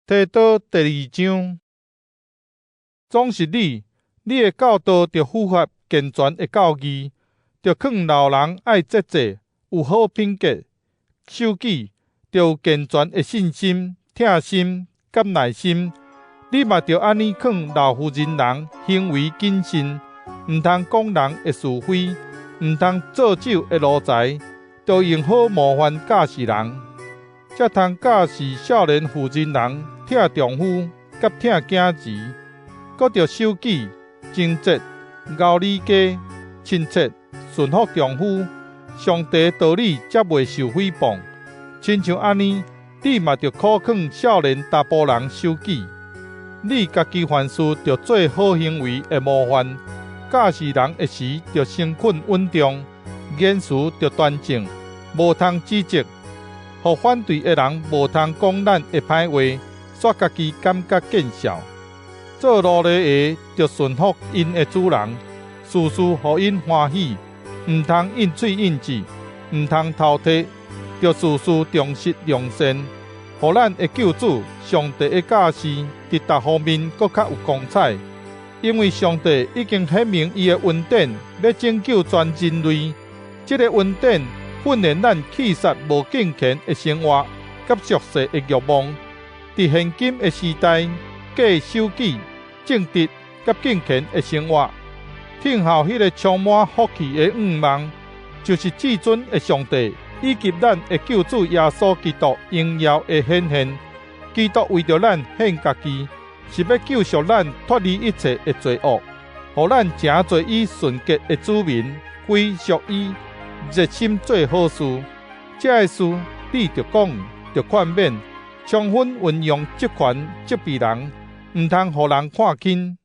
提多第二章，總是你，你的教導著符合健全的教義，著勸老人愛節制，有好品格，守己，著有健全的信心、疼心佮耐心。你嘛著按呢勸老婦人人行為謹慎，毋通講人的是非，毋通做酒的奴才，著用好模範教示人，才通教示少年婦人人疼丈夫佮疼囝兒，閣著守己、貞節、𠢕理家、親切、順服丈夫，上帝道理才袂受誹謗。親像按呢，你嘛著苦勸少年查埔人守己。你家己凡事著做好行為的模範，教示人的時著誠懇穩重，言辭著端正，無通指責，予反對的人無通講咱的歹話，煞家己感覺見笑。做奴隸的著順服𪜶的主人，事事予𪜶歡喜，毋通應喙應舌，毋通偷提，著事事忠實良善，予咱的救主上帝的教示，佇逐方面閣較有光彩。因為上帝已經顯明伊的恩典，欲拯救全人類。這个恩典訓練咱棄殺無敬虔的生活，佮俗世的欲望。佇現今的時代，過守己、正直佮敬虔的生活，聽候彼个充滿福氣的向望，就是至尊的上帝以及咱的救主耶穌基督榮耀的顯現。基督為著咱獻家己，是欲救贖咱脫離一切的罪惡，予咱成做伊純潔的子民，歸屬伊，熱心做好事。這个事你著講，著勸勉，充分運用職權責備人，毋通予人看輕。